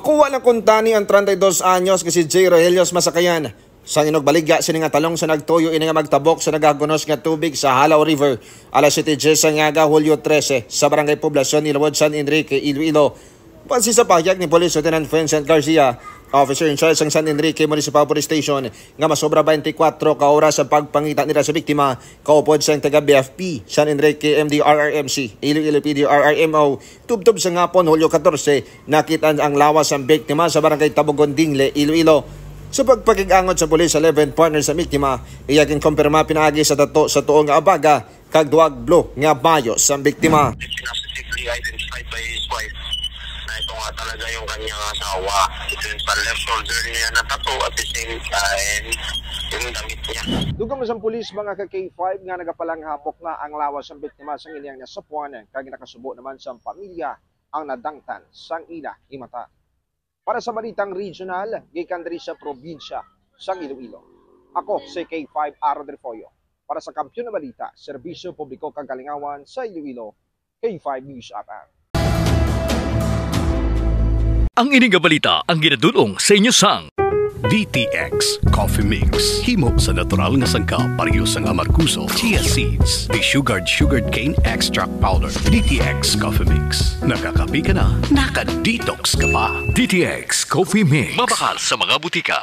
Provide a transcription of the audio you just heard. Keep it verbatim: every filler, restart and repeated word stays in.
Kuha na kuntani ang treinta y dos anyos nga si Jay Rogelio sa Masakayan. Sang inugbaligya sini nga talong sa nagtuyo ini nga magtabok sa nagagunos nga tubig sa Halao River, alas siyete diyes sa aga, Hulyo trese, sa Barangay Poblacion, Ilawod, San Enrique, Iloilo. Base sa pahayag ni Police Lieutenant Vincent Garcia, officer in charge sang San Enrique Municipal Police Station, nga masobra twenty-four ka oras ang pagpangita nila sa biktima, kaupod sang taga B F P, San Enrique M D R R M C, Iloilo P D R R M O, tubtob sa ngapon, Hulyo katorse, nakit-an ang lawas sang biktima sa Barangay Tabogon, Dingle, Iloilo. Sa pagpakig-angot sa pulis sa live-in partner sa biktima, iya ginkumpirma pinaagi sa tato sa tuo nga abaga kag duha ka blue nga mayo sang biktima. Positively identified by his wife na ito nga talaga yung kanyang asawa. Ito yung sa left shoulder niya na tattoo, at the same time, yung damit niya. Dugang man sang pulis, mga ka K five, nga nagapalanghapok na ang lawas sang biktima sang iyang nasapuan, kag nakasubo naman sang pamilya ang nadangtan sang ila nga mata. Para sa balitang regional, gikan diri sa probinsya sang Iloilo, ako si K five Aaron Refollo. Para sa Kampiyon nga Balita, Serbisyo Publiko kag Kalingawan sa Iloilo, K five News F M. Ang ini nga balita ang ginadul-ong sa inyo sang D T X Coffee Mix. Himo sa natural nga sangkap, pareho sang amargoso, chia seeds, desugared sugarcane extract powder. D T X Coffee Mix. Nakakape ka na, naka-detox ka pa. D T X Coffee Mix. Mabakal sa mga butika.